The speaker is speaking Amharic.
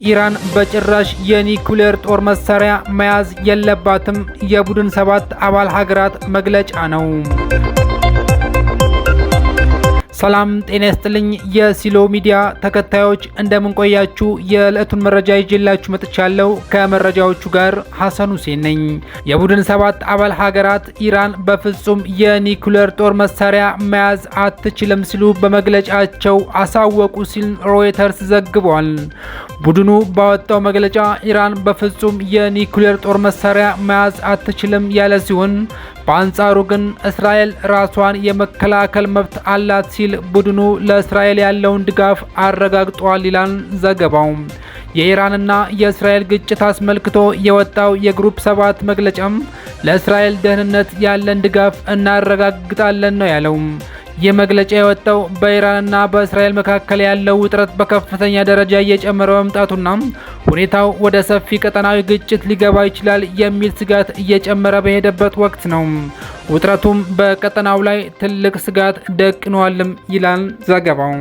ኢራን በጭራሽ የኒውክሌር ጦር መሳሪያ መያዝ የለባትም፣ የቡድን 7 አባል ሀገራት መግለጫ ነው። ሰላም ጤና ይስጥልኝ። የሲሎ ሚዲያ ተከታዮች፣ እንደምን ቆያችሁ? የዕለቱን መረጃ ይዤላችሁ መጥቻለሁ። ከመረጃዎቹ ጋር ሐሰን ሁሴን ነኝ። የቡድን 7 አባል ሀገራት ኢራን በፍጹም የኒውክሌር ጦር መሳሪያ መያዝ አትችልም ሲሉ በመግለጫቸው አሳወቁ ሲል ሮይተርስ ዘግቧል። ቡድኑ ባወጣው መግለጫ ኢራን በፍጹም የኒውክሌር ጦር መሳሪያ መያዝ አትችልም ያለ ሲሆን፣ በአንጻሩ ግን እስራኤል ራሷን የመከላከል መብት አላት ሲል ቡድኑ ለእስራኤል ያለውን ድጋፍ አረጋግጧል ይላል ዘገባው። የኢራንና የእስራኤል ግጭት አስመልክቶ የወጣው የ Group 7 መግለጫም ለእስራኤል ደህንነት ያለን ድጋፍ እናረጋግጣለን ነው ያለው። ይህ መግለጫ የወጣው በኢራንና በእስራኤል መካከል ያለው ውጥረት በከፍተኛ ደረጃ እየጨመረ መምጣቱና ሁኔታው ወደ ሰፊ ቀጠናዊ ግጭት ሊገባ ይችላል የሚል ስጋት እየጨመረ በሄደበት ወቅት ነው። ውጥረቱም በቀጠናው ላይ ትልቅ ስጋት ደቅኗልም ይላል ዘገባው።